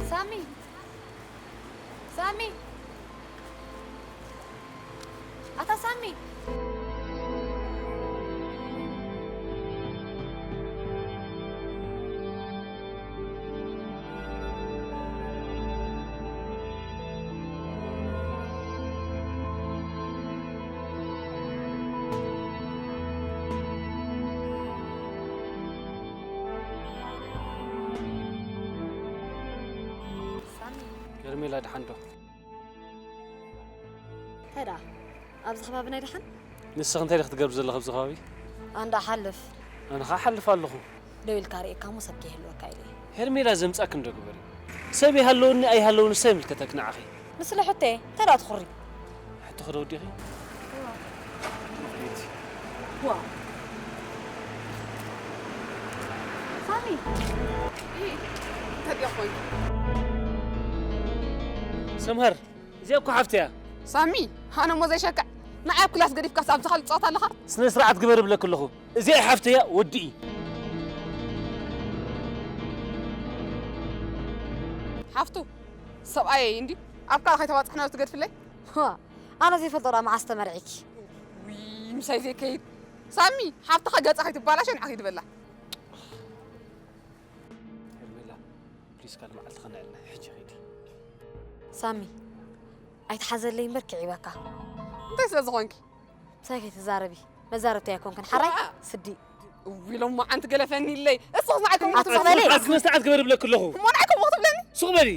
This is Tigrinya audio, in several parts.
ሳሚ! ሳሚ! ኣታ ሳሚ! ሳሚ። ሄርሜላ ደሓን ዶ? እንታይ ደኣ? ኣብዚ ከባቢ ናይ ደሓን? ንስኺ እንታይ ዲኺ ትገብሪ ዘለኺ ኣብዚ ከባቢ? ኣንዳ ሓልፍ። ኣነ ኸዓ እሓልፍ ኣለኹ። ደው ኢልካ ርኢካ እሞ ሰብ ከይህልወካ ኢለ እየ። ሄርሜላ ዘምጻኪ እንዶ ግበሪ። ሰብ ይሃለወኒ ኣይሃለወኒ እንታይ ይምልከተኪ ንዓኺ? ንስለ ሕቶየ እንታይ ደኣ ትኹሪ? ሕቶኺ ዶ ወዲኺ? ዋው። ሳሚ። እንታይ ደኣ ኾይኑ? ሰምሃር፣ እዚኣ እኮ ሓፍቲ እያ። ሳሚ፣ ኣነ እሞ ዘይሸክዕ ንዓይ ኣብ ክላስ ገዲፍካስ ኣብዚ ካልእ ትጻወት ኣለኻ? ስነ ስርዓት ግበር እብለኪ ኣለኹ። እዚኣ ሓፍቲ እያ፣ ወዲ እዩ። ሓፍቱ፣ ሰብኣየይ እንዲ ኣብ ካልእ ከይተባጽሕና ትገድፍለይ? ዋ፣ ኣነ ዘይፈልጦ ደኣ መዓስ ተመርዒኪ? ውይ፣ ምሳይ ዘይከይድ። ሳሚ፣ ሓፍትኻ ገጻ ከይትባላሸ ንዓ ከይድበላ። ሄርሜላ፣ ፕሊስ ካልእ መዓልቲ ከነዕልና፣ ሕጂ ኺዲ። ሳሚ፣ ኣይትሓዘለይ እምበር ክዒበካ። እንታይ ስለ ዝኾንኪ? ምሳይ ከይትዛረቢ፣ መዛረብቲ ኣይኮንክን። ሓራይ? ዋ! ስዲ። እዊ፣ ሎማዓንቲ ገለፈኒለይ። እስኺ ንዓይ ከምኡ ኣቲ ትብለኒ? በሊ። ኣቲ ስነ ስርዓት ግበር እብለኪ ኣለኹ። እሞ ንዓይ ከምኡ ክትብለኒ? ሱቕ በሊ።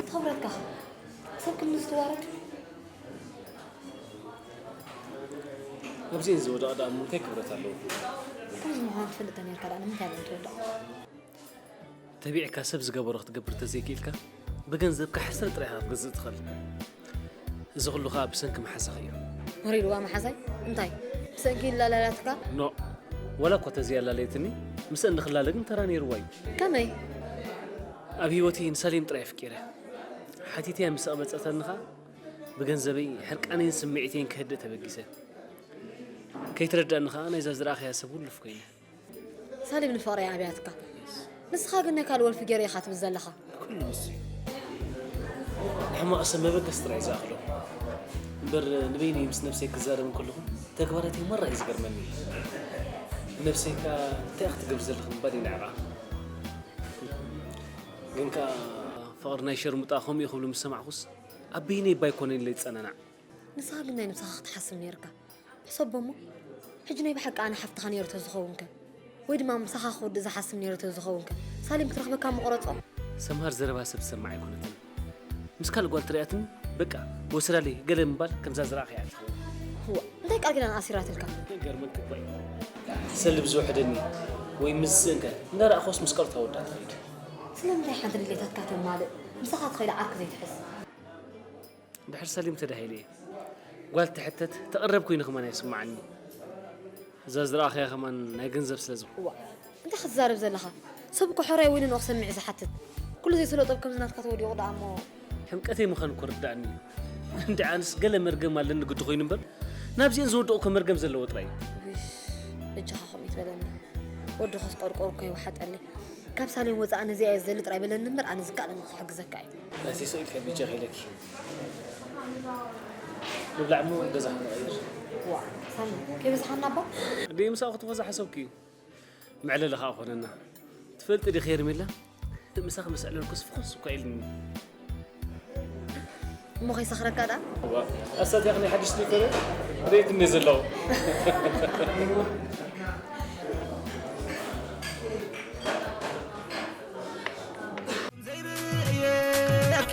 ክብረትካ ሰብ ክምንስ ትዋረድ? ኣብዚኤን ዝወደቐ ደኣ እንታይ ክብረት ኣለዎ? ከምዚ ምዃኑ ትፈልጥ ተነይርካ ደኣ ንምንታይ ኢኻ ትወድቕ? ተቢዕካ ሰብ ዝገበሮ ክትገብር ተዘይክኢልካ፣ ብገንዘብካ ሕስር ጥራይ ኢኻ ክትገዝእ ትኽእል። እዚ ኩሉ ኸኣ ብሰንኪ መሓዛኺ እዩ። ወሪድዋ መሓዛይ? እንታይ? ብሰንኪ ይላላላትካ? ኖእ። ዋላ እኳ ተዘይኣላለየትኒ፣ ምስአን ንኽላለ ግን ተራ ነይርዋ እዩ። ከመይ? ኣብ ህይወተይ ንሳሌም ጥራይ ኣፍቂረ። ሓቲተያ ምስ ኣቕበጸተኒ ኸኣ፣ ብገንዘበይ ሕርቃነይን ስምዒተይን ከህድእ ተበጊሰ። ከይትረድኣኒ ኸኣ ናይዛ ዝረኣኽያ ሰብ ውሉፍ ኮይነ። ሳሌም ንፍቕረይ ኣብያትካ። ንስኻ ግን ናይ ካልእ ወልፊ ገይረ ኢኻ ትብል ዘለኻ። ኩሉ ንሱ እዩ። ንሕማቕ ሰብ መበገሲ ጥራይ እዩ ዝኣኽሎ። እምበር ንበይነይ ምስ ነብሰይ ክዛረብ እንከለኹ ተግባራተይ መራ እዩ ዝገርመኒ። ነብሰይ ከኣ እንታይ ኢኺ ትገብሪ ዘለኺ ምባል እዩ ንዕቓ። ግን ከኣ ፍቕሪ ናይ ሸርሙጣ ከምኡ እዩ ክብሉ ምስ ሰማዕኩስ ኣብ በይነይ እባ ኣይኮነን ኢለ ይጸናናዕ። ንስኻ ግን ናይ ነብስኻ ክትሓስብ ነይርካ። ሕሰቦ እሞ፣ ሕጂ ናይ ብሓቂ ኣነ ሓፍትኻ ነይረ ተዝኸውን ከ? ወይ ድማ ምሳኻ ክወድእ ዝሓስብ ነይረ ተዝኸውን ከ? ሳሌም ክትረኽበካ ምቆረጾ? ሰምሃር ዘረባ ሰብ ትሰምዕ ኣይኮነትን። ምስ ካልእ ጓል ተሪኣትኒ፣ በቃ፣ ወስዳለይ፣ ገለ ምባል ከምዛ ዝረኣኽያ እያ ትኸውን። እዋ፣ እንታይ ቃል ኪዳን ኣሲራትልካ? ገርመን ክባይ። ሰልብ ዝውሕደኒ ወይ ምስ ዝስእን ከ? እንዳረኣኹስ ምስ ቀርታ ወዳ ትኸይድ። ስለምንታይ ሓንቲ ድሌታትካ ተማልእ? ምሳኻ ትኸይድ ዓርኪ ዘይትሕዝ? ድሕር ሰሊም ተዳሂለ እየ። ጓል ትሕተት፣ ተቐረብ ኮይኑ ከማን ኣይስምዓኒ። እዛ ዝረኣኽያ ከማን ናይ ገንዘብ ስለ ዝኾነ። እዋ፣ እንታይ ክትዛረብ ዘለኻ? ሰብ እኮ ሕራይ ወይ ንንኦ ክሰምዕ እዩ ዝሓትት። ኩሉ ዘይስእሎ ጥበብ ከምዚ ናትካ ተወዲቑ ደኣ እሞ። ሕምቀተይ ምዃኑ እኮ ርዳእኒ እዩ። እንደ ኣንስ ገለ መርገም ኣለኒ ግዲ ኮይኑ እምበር፣ ናብዚአን ዝወደቑ እኮ መርገም ዘለዎ ጥራይ እዩ። እሽ፣ እጅኻ ከምኡ ይትበለኒ። ወድኻስ ቆርቆር እኮ ይወሓጠለይ። ካብ ሳሌም ወፃእ ነዚኣ እየ ዝደሊ ጥራይ በለኒ እምበር፣ ኣነ ዝከኣለኒ ክሕግዘካ እየ። ናይቲ ሰው ኢልካ ቢጫ ከይለኪ። ንብላዕ እሞ ገዛ ክንቐይር። ዋ፣ ሳሚ፣ ከይበዝሓና እባ? ደይ ምሳኹ ትኾዛ ሓሰብኩ እዩ። መዕለሊ ኸኣ ኾነና። ትፈልጢ ዲኺ ሄርሜላ? ምሳኺ ምስ ኣዕለልኩስ ፍኹስ እኳ ኢልኒ። እሞ ከይሰኽረካ ደኣ? እዋ፣ ኣስታቲኻ ናይ ሓድሽ ስሊፐር ርእይትኒ ዘለኹ። ዘይርእየኪ።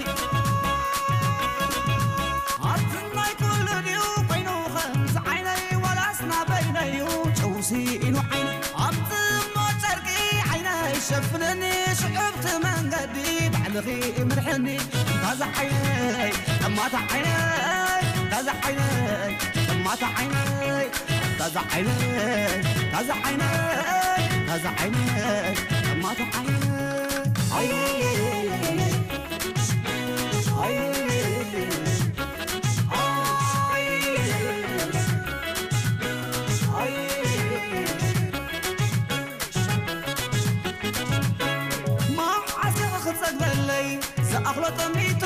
ኣትናይ ኩሉ ድዩ ኮይኑ ከምዚ ዓይነይ ዋላስ ናበይነይ እዩ ጨው ስኢኑ ዓይነይ? ኣምጽእ እሞ ጨርቂ ዓይነይ ሸፍነኒ ሽዕብቲ መንገዲ ባዕልኺ ምርሕኒ። ታዛ ዓይነይ ጠማታ ዓይነይ ታዛ ዓይነይ ጠማታ ዓይነይ ታዛ ዓይነይ ታዛ ዓይነይ ታዛ ዓይነይ ጠማታ ዓይነይ መዓስ ኢኺ ክጸግበለይ ዝኣኽሎ ጠሚቱ?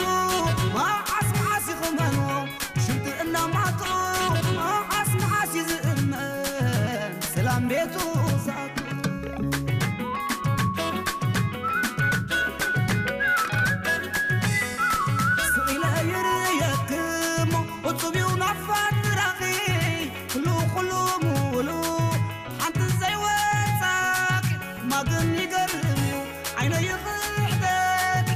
መዓስ መዓስ ኢኺ መንዎ ሽንቲ እናማቱ? መዓስ መዓስ እዩ ዝእመን ሰላም ቤቱ ዝኣቱ? ስቕ ኢለ ይርእየኪ እሞ እጹብ እዩ ናፋት ፍራኺ። ኩሉ ኩሉ ምውሉ ሓንቲ ዘይወጻኪ ማግን ይገርም እዩ ዓይነይ ይኽሕደኪ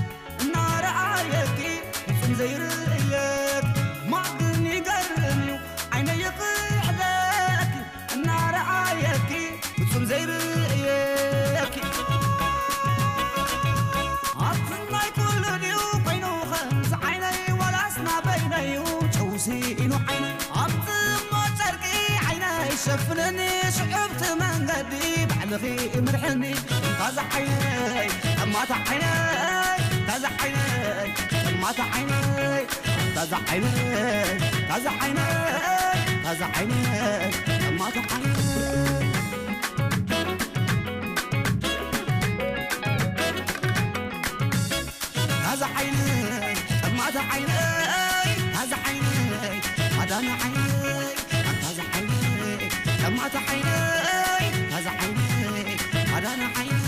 እናረኣየኪ ፍጹም ዘይርእየኪ ማግን ይገርም እዩ ዓይነይ ይኽሕደኪ እናረኣየኪ ፍጹም ዘይርእየኪ ኣትናይ ኩሉ ድዩ ኮይኑ ከምዚ ዓይነይ ዋላስ ናበይነዩ ጨው ስኢኑ ዓይነይ ኣምጽእ እሞ ጨርቂ ዓይነይ ሸፍነኒ ሽዕብቲ መንገዲ ባዕልኺ ምርሕኒ ታዛ ዓይነይ ጠማታ ዓይነይ ታዛ ዓይነይ ጠማታ ዓይነይ ታዛ ዓይነይ ታዛ ዓይነይ ታዛ ዓይነይ ጠማታ ዓይነይ ታዛ ዓይነይ ጠማታ ዓይነይ ታዛ ዓይነይ ኣዳነ ዓይነይ ኣንታ ዛሓይነይ ጠማታ ዓይነይ ታዛ ዓይነይ ኣዳነ ዓይነይ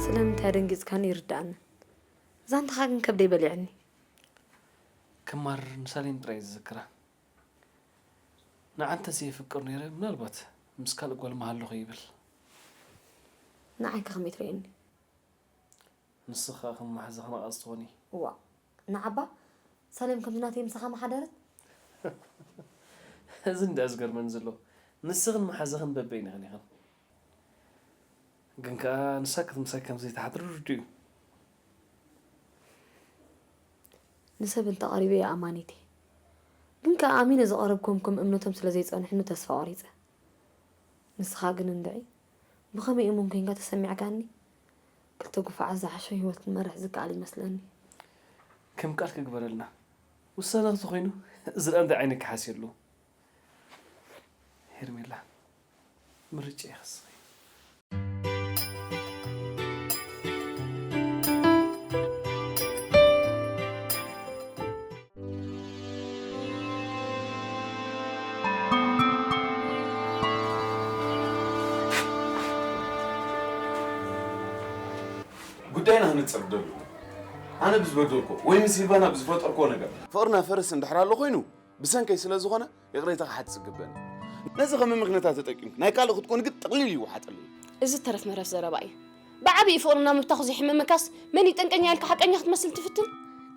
ስለምንታይ ደንጊጽካኒ ይርድኣኒ። ዛንታኻ ግን ከብደይ በሊዕኒ። ክማር ንሳሌም ጥራይ ዝዝክራ። ንዓ እንተስ የፍቅር ነይረ፣ ምናልባት ምስ ካልእ ጓል ምሃለኹ ይብል። ንዓይ ከ ከመይ ትርእየኒ? ንስኻ ከም መሓዛኻ ነቓጽ ትኾኒ። እዋእ፣ ንዓባ ሳሌም ከምዚ ናተይ ምሳኻ ምሓደረት? እዚ እንድያ ዝገርመኒ ዘሎ። ንስኽን መሓዛኽን በበይንኽን ኢኽን። ግን ከኣ ንሳ ክትምሳይ ከም ዘይትሓድሪ ርዱእ እዩ። ንሰብ እንተቐሪበ እየ ኣማኒት እየ። ግን ከኣ ኣሚነ ዝቐረብክዎም ከም እምነቶም ስለ ዘይጸንሑኒ ተስፋ ቆሪጸ። ንስኻ ግን እንድዒ ብኸመይ እሙን ኮይንካ ተሰሚዕካኒ? ክልተ ጉፋዓት ዝሓሸ ህይወት ክንመርሕ ዝከኣል ይመስለኒ። ከም ቃል ክግበረልና። ውሳነ ተኾይኑ፣ እዚ ደኣ እንታይ ዓይነት ከሓስ የሉ? ሄርሜላ፣ ምርጫ ይኸስኺ። ጉዳይና ክንጸር ደሉ። ኣነ ብዝበደልኮ ወይ ምስ ሲልቫና ብዝፈጠርኮ ነገር። ፍቕርና ፈርስ እንድሕር ኣሎ ኮይኑ፣ ብሰንከይ ስለ ዝኾነ፣ ይቕሬታ ክሓትት ዝግበኒ። ነዚ ከም ምኽንያት ተጠቂምኪ፣ ናይ ካልእ ክትኮኒ ግን ጥቕሊል ይወሓጠለይ። እዚ ተረፍ መረፍ ዘረባ እዩ። ብዓብዪ ፍቕርና ምብታኹ ዘይሕመመካስ፣ መን ይጠንቀኛ ኢልካ ሓቀኛ ክትመስል ትፍትን?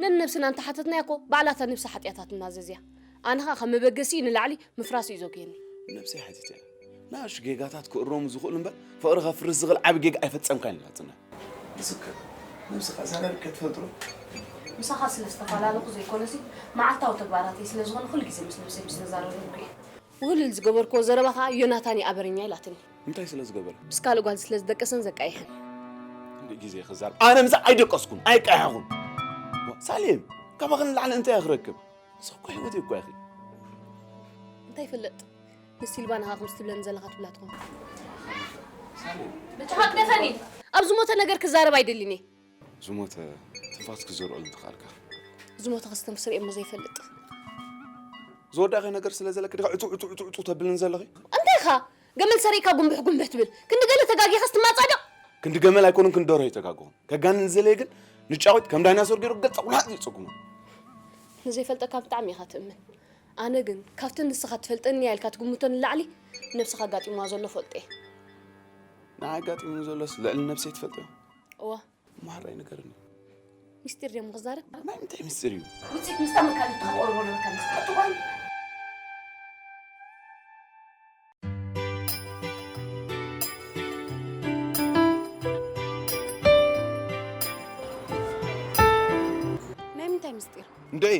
ነንነብስና እንተሓተትናያ እኮ፣ ባዕላታ ነብሲ ሓጢኣታ ትናዘዝ እያ። ኣነ ኸኣ ካብ መበገሲኡ ንላዕሊ ምፍራሱ እዩ ዘጉየኒ። ነብሰይ ሓቲተ እየ። ንኣሽቱ ጌጋታት ክእረሙ ዝኽእሉ እምበር፣ ፍቕሪ ከፍርስ ዝኽእል ዓቢ ጌጋ ኣይፈጸምካን ኢላትና። ምስክር፣ ነብስኻ ኣዛራሪብካ ትፈልጥ ዶ? ምሳኻ ስለ ዝተፈላለኹ ዘይኮነሲ፣ መዓልታዊ ተግባራተይ ስለ ዝኾነ ኩሉ ግዜ ምስ ነብሰይ ምስ ተዛረብኩ እየ። ውህልል ዝገበርክዎ ዘረባ ኸኣ ዮናታን እዩ ኣበረኛ ኢላትኒ። እንታይ ስለ ዝገበረ? ምስ ካልእ ጓል ስለ ዝደቀሰን ዘቃይሐን። ክንደይ ግዜ ክዛረብ? ኣነ ምሳኣ ኣይደቀስኩን፣ ኣይቃየኹን። ሳሌም፣ ካባኺ ንላዕሊ እንታይ እየ ክረክብ? ንስኺ እኮ ህይወተይ እኮ ኢኺ። እንታይ ይፈልጥ? ንሲልቫ ንኻ ከምዚ ትብለኒ ዘለኻ ትብላ ትኾን። ሳሌም። በጃኻ ግደፈኒ። ኣብ ዝሞተ ነገር ክዛረብ ኣይደልን እየ። ዝሞተ ትንፋስ ክትዘርኦ እንተኻልካ። ዝሞተ ከስተንፍስ ርእየ እሞ ዘይፈልጥ። ዝወዳእኺ ነገር ስለ ዘለኪ ዲኻ ዕጹ፣ ዕጹ፣ ዕጹ፣ ዕጹ ተብልኒ ዘለኺ? እንታይ ኢኻ? ገመል ሰሪእካ ጉንብሕ ጉንብሕ ትብል። ክንዲ ገለ ተጋጊኻስ ትማጻደቕ? ክንዲ ገመል ኣይኮኑን፣ ክንዲ ደርሆ ኣይተጋግኹን። ከጋንን ዝደለየ ግን ንጫቑት ከም ዳይናሶር ገይሩ ገጸ ቁልሓት እዩ ጸጉሙ። ንዘይፈልጠካ ብጣዕሚ ኢኻ ትእምን። ኣነ ግን ካብቲ ንስኻ ትፈልጠኒ እያ ኢልካ ትግምቶ ንላዕሊ ነብስኻ ኣጋጢምዋ ዘሎ ፈልጦ እየ። ንዓይ ኣጋጢሙኒ ዘሎስ ልዕሊ ነብሰይ ትፈልጦ? እዋ። እሞ ሕራይ ንገርኒ። ሚስጢር ድዮም ክዛረብ? ናይ ምንታይ ሚስጢር እዩ? ውፅኢት ምስታ መካኒት ትኸተወልዎ ነበርካ ሚስጢር ትኾን። ናይ ምንታይ ምስጢር? እንድዒ፣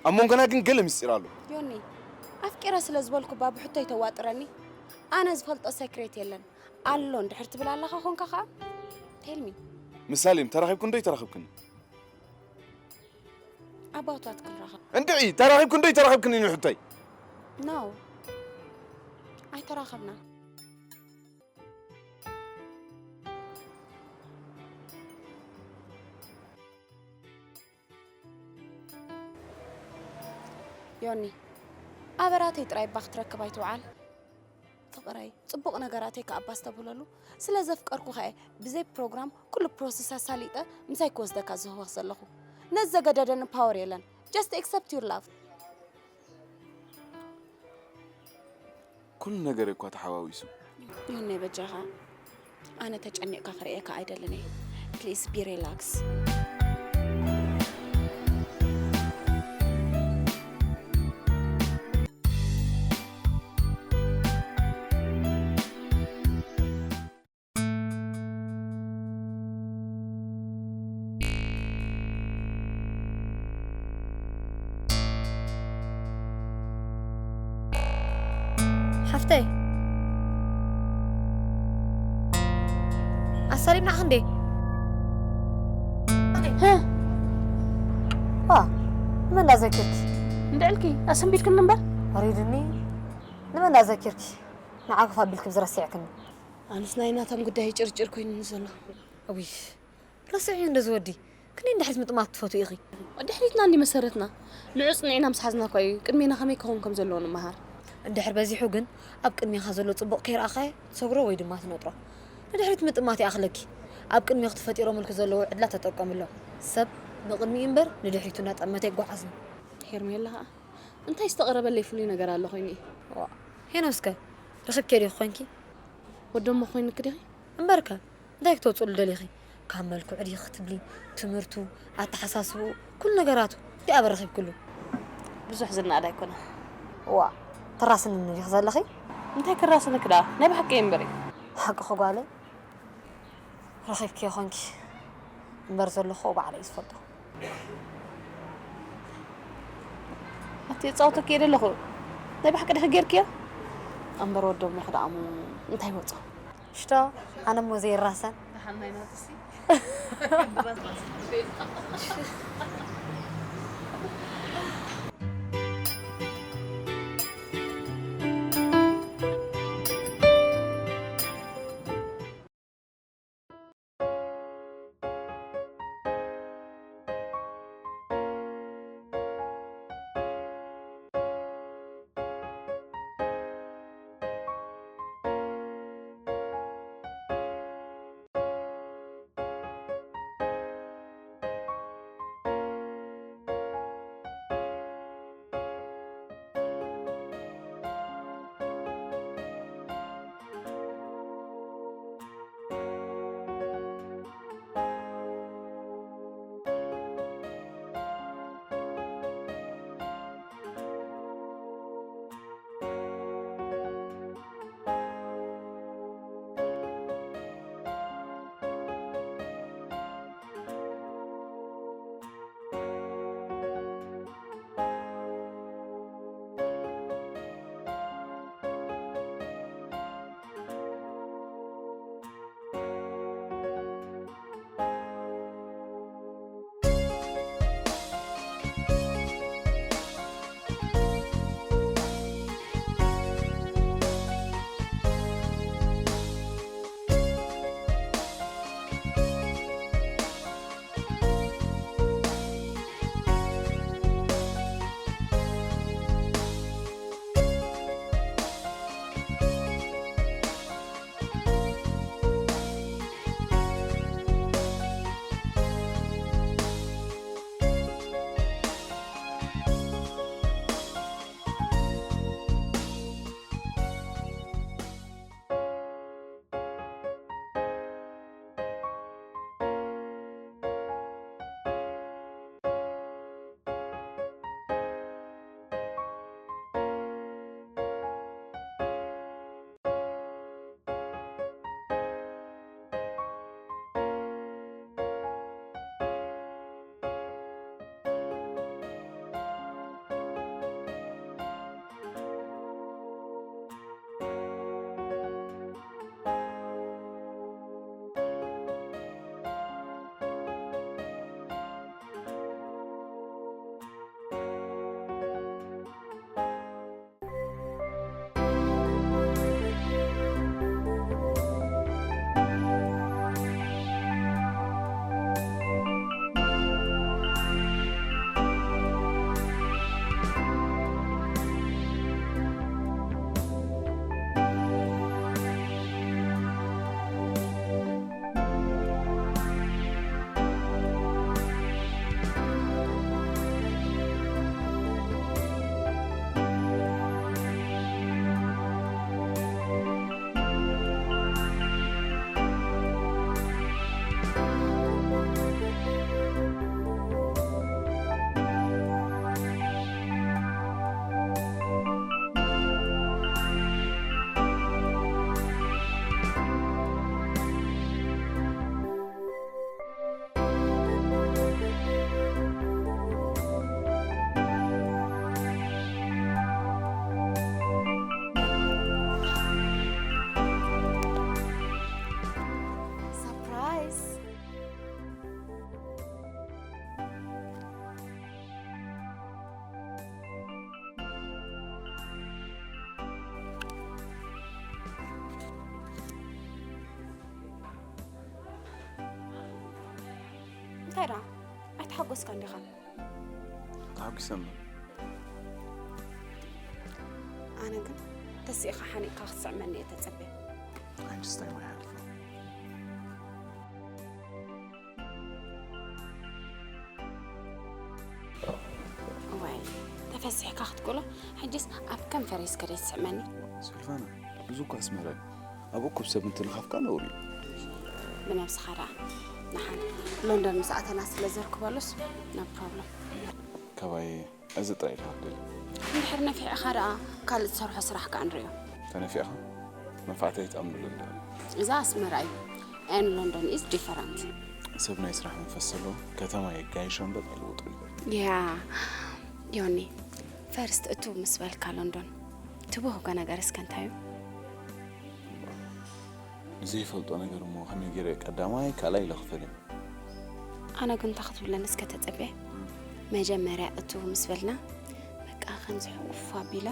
ኣብ መንጎና ግን ገለ ምስጢር ኣሎ። ዮኒ፣ ኣፍቂረ ስለ ዝበልኩ እባ ብሕቶ ይተዋጥረኒ? ኣነ ዝፈልጦ ሰክሬት የለን። ኣሎ እንድሕር ትብል ኣለኻ ኾንካ ኸዓ? Tell me። ምሳሌም፣ ተራኺብኩ እንዶ ኣይተራኸብክን? ኣባውታት ክንራኸብ። እንድዒ፣ ተራኺብኩ እንዶ ኣይተራኸብክን እዩ ሕቶይ? No። ኣይተራኸብናን። ዮኒ፣ ኣበራተይ ጥራይ እባ ክትረክብ ኣይትውዓል። ፍቕረይ፣ ጽቡቕ ነገራተይ ከኣ እባ ኣስተብህለሉ። ስለ ዘፍቀርኩኻ እየ ብዘይ ፕሮግራም ኩሉ ፕሮሰስ ኣሳሊጠ ምሳይ ክወስደካ ዝህወኽ ዘለኹ። ነዚ ዘገደደኒ ፓወር የለን። Just accept your love። ኩሉ ነገር እኳ ተሓዋዊሱ። ዮኒ በጃኻ፣ ኣነ ተጨኒቕካ ክርእየካ ኣይደልን እየ። Please be relax። ሓፍተይ፣ ኣሳሊምናኺ እንዴ? ዋ፣ ንመን እንዳዘኪርኪ? እንድዕልኪ ኣሰንቢድክኒ እምበር። ወሪድኒ። ንመን እንዳዘኪርኪ? ንዓኺ ፋ ቢልኪ ብዝረሲዕክኒ። ኣነስ ናይ ናታን ጉዳይ ጭርጭር ኮይኑኒ ዘሎ። እውይ፣ ረሲዕዮ እንዶ ዝወዲ። ክንደይ ንድሕሪት ምጥማት ትፈትዊ ኢኺ? ድሕሪትና እንዲ መሰረትና። ንዑ ጽኒዕና ምስ ሓዝና እኳ እዩ ቅድሜና ከመይ ክኸውን ከም ዘለዎ ንምሃር። እንድሕር በዚሑ ግን ኣብ ቅድሜኻ ዘሎ ጽቡቕ ከይረኣኻዮ ትሰግሮ ወይ ድማ ትነጥሮ። ንድሕሪት ምጥማት ይኣኽለኪ። ኣብ ቅድሜኺ ተፈጢሮምልኪ ዘለዉ ዕድላት ተጠቀምሎም። ሰብ ንቕድሚኡ እምበር ንድሕሪቱ እናጠመተ ኣይጓዓዝን። ሄርሜላ ኸኣ እንታይ ዝተቐረበለይ ፍሉይ ነገር ኣሎ ኮይኑ እዩ? ዋ፣ ሄኖስከ ረኺብኪዮ ዲኺ ኮንኪ? ወደሞ ኮይንኪ ዲኺ? እምበርከ እንታይ ክተውፅሉ ደሊኺ? ካብ መልክዑ ዲኺ ክትብሊ፣ ትምህርቱ፣ ኣተሓሳስብኡ፣ ኩሉ ነገራቱ እንታይ ኣበ ረኺብክሉ? ብዙሕ ዝነኣድ ኣይኮነ። ዋ፣ ተራስንኒ ዲኺ ዘለኺ? እንታይ ክራስንክ ደኣ? ናይ ብሓቂ እየ እምበሪ። ሓቅኺ ጓለይ። ረኺብክዮ ኾንኪ እምበር ዘለኹ ባዕለይ ዝፈልጦ። ኣቲ የጻውተኪ እየ ደለኹ። ናይ ብሓቂ ዲኺ ጌርክዮ? ኣምበር ወዶም ዲኺ ደኣ እሞ እንታይ ወጾ? ሽቶ ኣነ እሞ ዘይራሰን። ደሓን ናይ ናትሲ። ራ ኣይተሓጎስካ እንዲኻ? ተሓጒሰ እምበር። ኣነ ግን ተሲእኻ ሓኒቕካ ክትስዕመኒ እየ ተጸብየ። ኣንቺስ ታይ ማይ ሓልፎ? እዋይ፣ ተፈሲሕካ ክትቅሎ፣ ሕጅስ ኣብ ከንፈረይ ስከደ ትስዕመኒ። ሲልቫና፣ እዚ እኮ ኣስመራ እዩ። ኣብ እኩብ ሰብ እንትንኻፍካ ነውሪ እዩ። ብነብስኻ ደኣ ንሓን ሎንዶን ምስ ኣተና ስለ ዘርክበሉስ፣ no problem። ካባይ እዚ ጥራይ ኢልካ ክትደሊ። እንድሕር ነፊዕኻ ደኣ ካልእ ትሰርሖ ስራሕ ከኣ ንርእዮ። ተነፊዕኻ መንፋዕተይ ትኣምነሉ ኣለኻ። እዛ ኣስመራ እዩ። And London is different። ሰብ ናይ ስራሕ መንፈስ ዘለዎ ከተማ የጋይሾ እምበር ኣይልውጦ እዩ። ያ፣ ዮኒ፣ ፈርስት እቱ ምስ በልካ ሎንዶን ትብህጎ ነገር እስከ እንታይ እዩ? ንዘይፈልጦ ነገር እሞ ከመይ ገይረ ቀዳማይ ካልኣይ ኢለ ክፈልዮ? ኣነ ግን እንታይ ክትብለኒ እስከ ተጸብየ? መጀመርያ እቱ ምስ በልና በቃ ከምዚ ሕቁፍ ኣቢለ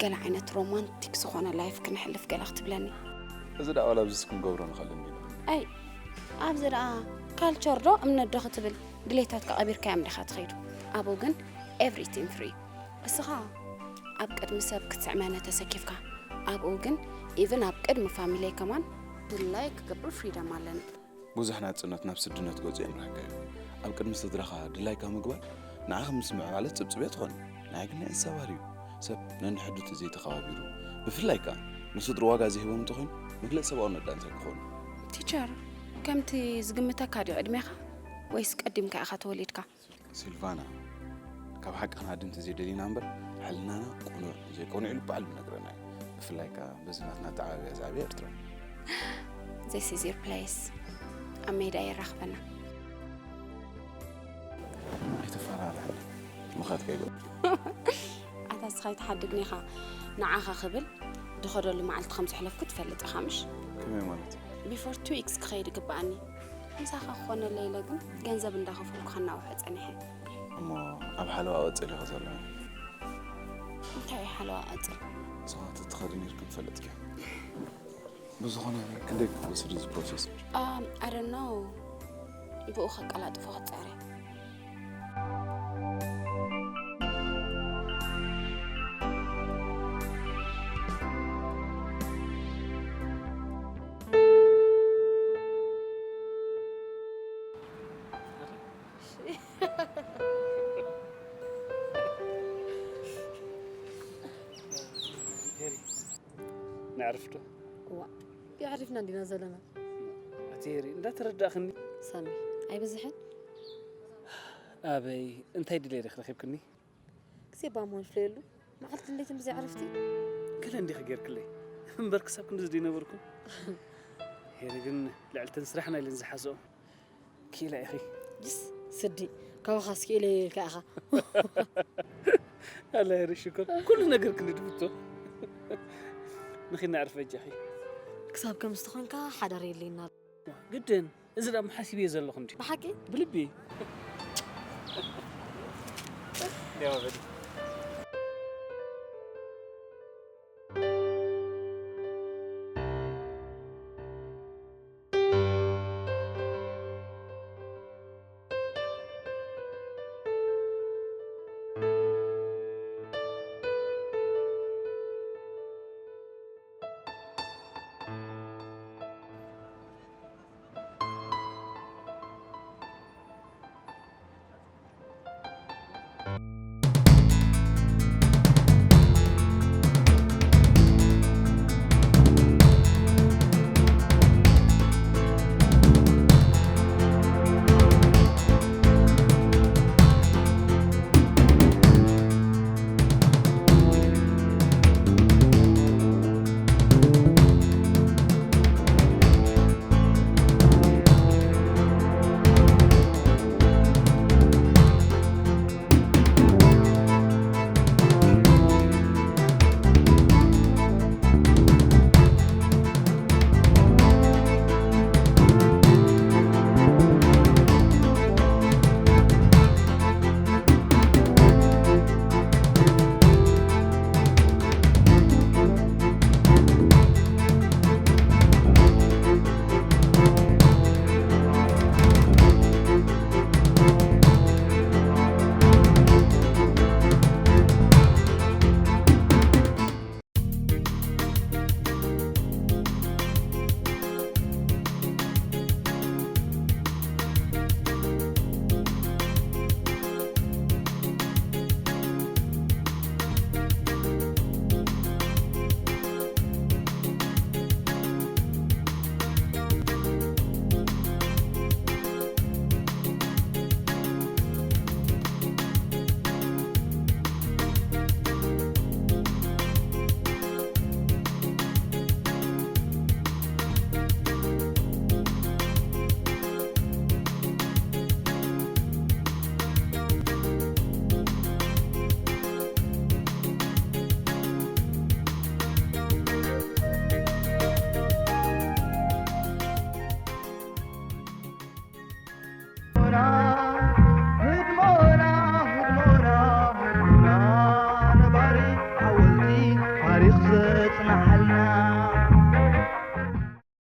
ገለ ዓይነት ሮማንቲክ ዝኾነ ላይፍ ክነሕልፍ ገለ ክትብለኒ። እዚ ደኣ ዋላ ኣብዚስ ክንገብሮ ንኽእል እንዲና። ኣይ፣ ኣብዚ ደኣ ካልቸር ዶ እምነት ዶ ክትብል ድሌታትካ ቀቢርካዮም ዲኻ ትኸይዱ? ኣብኡ ግን ኤቭሪቲንግ ፍሪ። እስኻ ኣብ ቅድሚ ሰብ ክትስዕመነ ተሰኪፍካ፣ ኣብኡ ግን ኢቭን ኣብ ቅድሚ ፋሚለይ ከማን ድላይ ክገብር ፍሪደም ኣለኒ። ብዙሕ ናጽነት ናብ ስድነት ገጹ የምርሐካ እዩ። ኣብ ቅድሚ ስድራኻ ድላይካ ምግባር ንዓኻ ምስ ምዕባለ ጽብጽብ እያ ትኾን። ንዓይ ግን ናይ እንስሳ ባህሪ እዩ። ሰብ ነንሕዱ ተዘይተኸባቢሩ፣ ብፍላይ ከኣ ንስድሩ ዋጋ ዘይህቦም እንተኾይኑ መግለጺ ሰብኣውነት ደኣ እንታይ ክኾኑ? ቲቸር፣ ከምቲ ዝግምተካ ድዩ ዕድሜኻ ወይስ ቀዲምካ ኢኻ ተወሊድካ? ሲልቫና፣ ካብ ሓቂ ክነኣዲ እንተዘይደሊና እምበር፣ ሕልናና ቅኑዕ፣ ዘይቀኑዕ ኢሉ ባዕሉ ይነግረና እዩ። ብፍላይ ከኣ በዚ ናትና ኣተዓባብያ ዝዓበየ ኤርትራዊ። This is your place። ኣብ ሜዳ የራኽበና። ኣይተፈራርሐኒ። ምኻድካ ይግባእ። ኣታ እስኻ ኣይትሓድግኒ ኢኻ። ንዓኻ ክብል ድኸደሉ መዓልቲ ከም ዘሕለፍኩ ትፈልጥ ኢኻ ምሽ? ከመይ ማለት? ቢፎር ቱ ዊክስ ክኸይድ ይግብኣኒ። ምሳኻ ክኾነለይ ኢለ ግን ገንዘብ እንዳኸፈልኩ ከናውሖ ጸኒሐ። እሞ ኣብ ሓለዋ ቀጽል ኢኺ ዘለኺ። እንታይ እዩ ሓለዋ ቀጽል? ንስኻ ተትኸዲ ነይርኪ ምፈለጥኪ። ብዝኾነ ክንደይ ክወስድ እዚ ፕሮሰስ? Um, I don't know። ብኡ ከቀላጥፎ ክጸረ። ነዕርፍ ዶ? እዋ፣ የዕሪፍና እንዲና ዘለና። ኣቲ ሄሪ፣ እንዳተረዳእኽኒ። ሳሚ፣ ኣይበዝሕን? ኣበይ፣ እንታይ ድልየ ዲኺ ረኺብክኒ? ግዜ እባ እሞ ንፍለየሉ። መዓልትን ለይትን ብዘይ ዕረፍቲ። ገለ እንዲኺ ጌርክለይ። እምበር ክሳብ ክንድዚ ዘይነበርኩ። ሄሪ ግን ልዕልተን ስራሕና ኢለን ዝሓስኦ። ክኢላ ኢኺ። ጅስ፣ ስዲ፣ ካባኻስ ክኢለ ኢልካ ኢኻ። ኣላ ሄሪ ሽኮር፣ ኩሉ ነገር ክንዲ ትፍቶ። ንኺድ ነዕርፍ በጃኺ። ክሳብ ከምዚ ተኾንካ ሓዳር የድልየና ኣሎ። ግድን፣ እዚ ደኣ ሓሲበዮ ዘለኹ እንዲ። ብሓቂ? ብልቢ። ደማ በሊ።